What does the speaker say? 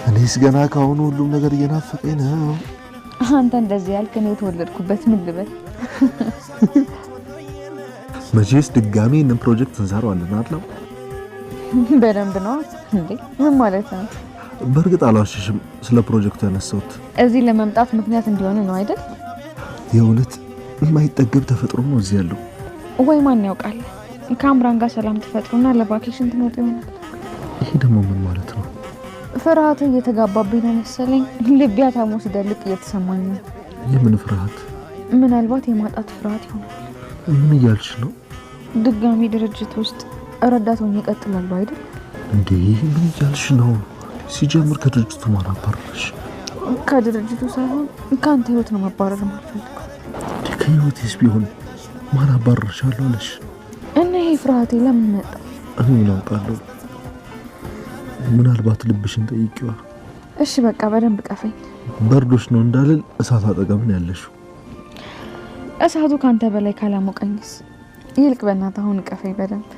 እኔስ ገና ከአሁኑ ሁሉም ነገር እየናፈቀኝ ነው። አንተ እንደዚህ ያልክ እኔ የተወለድኩበት ምን ልበል? መቼስ ድጋሜ ይህንን ፕሮጀክት እንሰራዋለን አይደል? በደንብ ነው እንዴ? ምን ማለት ነው? በእርግጥ አልዋሽሽም፣ ስለ ፕሮጀክቱ ያነሳሁት እዚህ ለመምጣት ምክንያት እንዲሆን ነው አይደል? የእውነት የማይጠገብ ተፈጥሮ ነው እዚህ ያለው። ወይ ማን ያውቃል፣ ከአምራን ጋር ሰላም ትፈጥሩና ለ vacation ትመጡ ይሆናል። ይሄ ደግሞ ምን ማለት ነው? ፍርሃት እየተጋባብኝ ነው መሰለኝ። ልቤ አታሞ ሲደልቅ እየተሰማኝ ነው። የምን ፍርሃት? ምናልባት የማጣት ፍርሃት ይሆናል። ምን እያልሽ ነው? ድጋሚ ድርጅት ውስጥ ረዳት ሆኜ እቀጥላለሁ አይደል? እንዴ ምን እያልሽ ነው? ሲጀምር ከድርጅቱ ማን አባረረሽ? ከድርጅቱ ሳይሆን ከአንተ ህይወት ነው መባረር የማልፈልገው። እንዴ ከህይወቴስ ቢሆን ማን አባረርሻለሁ አለሽ? እና ይሄ ፍርሃቴ ለምን መጣ? እኔ ምን አውቃለሁ? ምናልባት ልብሽን ጠይቂዋ። እሺ በቃ በደንብ ቀፈኝ። በርዶሽ ነው እንዳልል እሳት አጠገብ ነው ያለሽው። እሳቱ ከአንተ በላይ ካላሞቀኝስ? ይልቅ በእናትህ አሁን ቀፈኝ በደንብ።